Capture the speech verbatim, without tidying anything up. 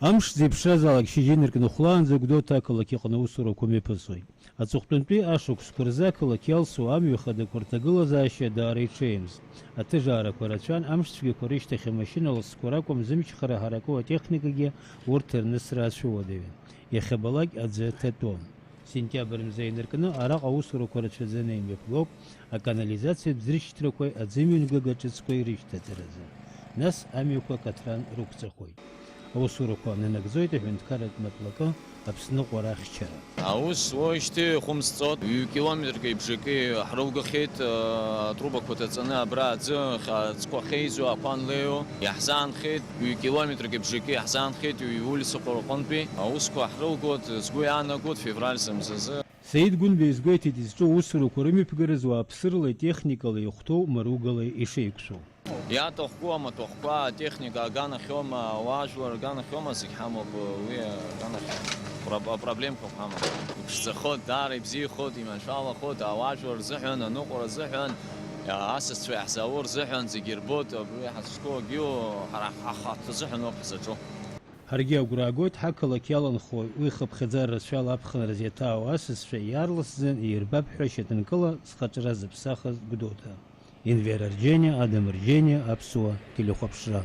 Амш зеиԥшразаалак шьыжьы инаркны хәлаанӡа Гәдоуҭа ақалақь аҟны аусурақәа мҩаԥысуеит. Аҵыхәтәантәи ашықәсқәа рзы ақалақь иалсуа амҩа хадақәа рҭагылазаашьа даара иҽеимз. Аҭыжаарақәа рацәан, амш цәгьақәа рышьҭахь амашьына ласқәа ракәым, зымчхара ҳараку атехникагьы урҭ рнысра ацәыуадаҩын. Иахьабалак аӡы ҭатәон. Сентиабр мза инаркны араҟа аусурақәа рацәаӡаны имҩаԥгоуп аканализациатә ӡыршьҭрақәеи аӡымҩангага ҿыцқәеи рышьҭаҵаразы. Нас амҩақәа каҭран рықәҵахоит. Аусурақәа нанагӡоит аҳәынҭқарратә наплакы Аԥсныҟәара ахьчара. Аус уоижьҭеи ихәымҵӡоит, ҩ-километрки бжаки ҳрылгахьеит, э, атрубақәа ҭаҵаны абра аӡы х-, аӡқәа ахьеизо, ақәа анлеио иаҳзаанхеит, ҩ-километрки бжаки иаҳзаанхеит, ҩ-улицақәа рҟынтәи. Аусқәа ҳрылгоит, сгәы иаанагоит февраль зынӡазы. Саид Гәынба изгәеиҭеит изҿу аусурақәа рымҩаԥгаразы уааԥсыралеи техникалеи ихәҭоу маругалеи ишеиқәшәоу. Иаҭахқәоу амаҭәахәқәа, атехника аганахьоума, ауаажәлар аганахьоума, зегь ҳамоуп, уи аганахь проб-, апроблемқәак ҳамам. Иԥшӡахоит, даара ибзиахоит, иманшәалахоит, ауаажәлар рзыҳәан, аныҟәара азыҳәан, асасцәа иаҳзаауа рзыҳәан зегь ирбоит, абри ҳазҿу агьиу ҳара ҳхаҭа азыҳәан ауп ҳзаҿу. Ҳаргьы агәра аагоит, ҳақалақь иаланхои уи хыԥхьаӡара рацәала аԥхынраз иаҭаау асасцәа иаарласӡан иирбап ҳәа шьаҭанкыла зхаҿра зыԥсахыз Гәдоуҭа. Енвер Арџьениа, Адам Арџьениа, Аԥсуа телехәаԥшра.